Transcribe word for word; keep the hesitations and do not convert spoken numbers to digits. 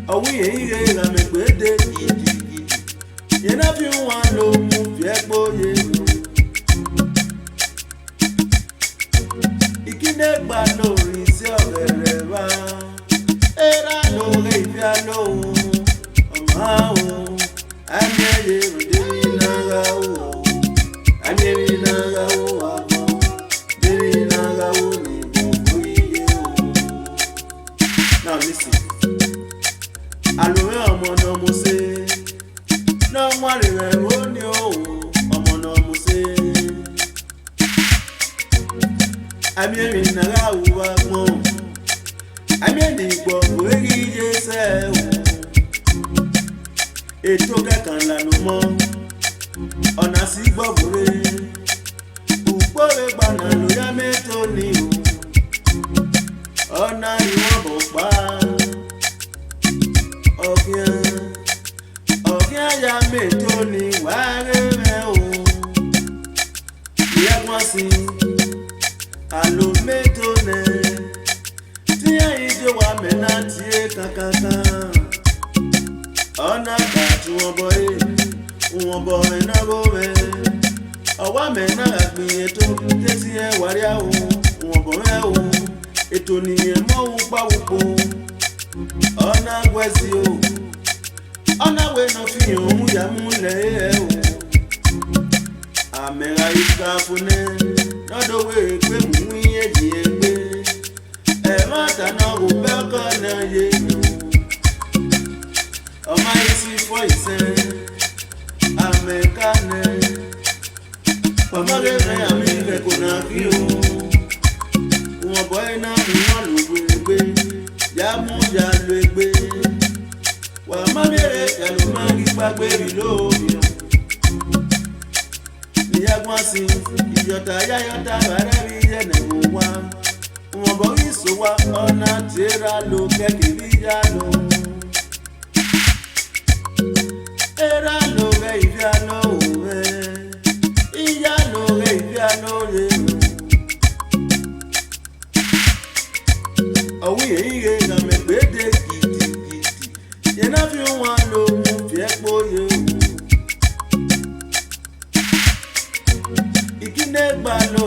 Ọ wẹ irẹn i ghe gha mẹ egbe de gidigidi, rẹn na fi uwan lo mu fi ẹkpo ye ru. Ikinnegba lo rhie isi ọghẹrẹ evba, erha lo ghe ivia lo, ọ ma ru, a miẹn ye ru, de emwi na gha ru, a miẹn emwi na gha ru agbọn, de emwi na gha ru ni vbe obo iye o. Now listen. Alo mwẹ ọmọ ne ọ mose, ne ọ wanrẹn mwẹ ẹvbo ni o, ọmọ ne ọ mose. A miẹn emwi ne a gha ru vbe agbọn, a miẹn ne igbọvo ghi ye sẹ o. Eto kẹkan la ne ọmọ, ọ na si igbọvo rre. Ukpo vbe gba na lo ya mẹ eto ni o, ọ na rhie uwọbọ kpa, ọ khian, ọ khian ya mẹ eto ni wa ghe mwẹ o. Iyaguan sin, alo mẹ eto nẹ, te iran i do wa mẹ na tie kankankan. Ọ na ka tuọn obọ ẹre, uwọn obọ mwẹ ne ọ gho mwẹ. Ọ wa mẹ na gha gbẹn irẹn eto, te te irẹn wa rria o, uwọn obọ mwẹ o, eto ne irẹn mọ vbe ukpa vbe ukpo. Ọ na gu ẹzi o, ọ na wẹ ne ọ fi irẹn uhunmwu ya mu lẹ ẹre o. Amẹ gha ghi ka fo nẹ, ne ọ do wẹ egbe mu irẹn yi egbe. Ẹmwata ne ọ ghe obọ ẹkọ ne ọ ye, ọ ma ghi si fo isẹn, amẹ ka nẹ. Wa ma ghe mwẹ, a miẹn iko na khin o. Uwọn obọ ẹre na mu uwa lu egbe, ya mu ya lu egbe. Wa ma miẹn vbe ya lo ma ghi kpaegbe vbe ilo ovbiọn. Ne iyaguan sin, iyọta ya yọta vbe arẹ vbe iye ne ẹvbo owa. Uwọn obọ ghi sẹ owa, ọ na tie erha lo kẹkẹ vbe iyalo. Erha lo ghẹ ivia lo mwẹ, iyalo ghẹ ivia lo ye mwẹ. Ọ wẹ irẹn i ghe gha mẹ egbe de gidigidi, rẹn na fi uwan lo mu fi ẹkpo ye ru. Ikinnegba lo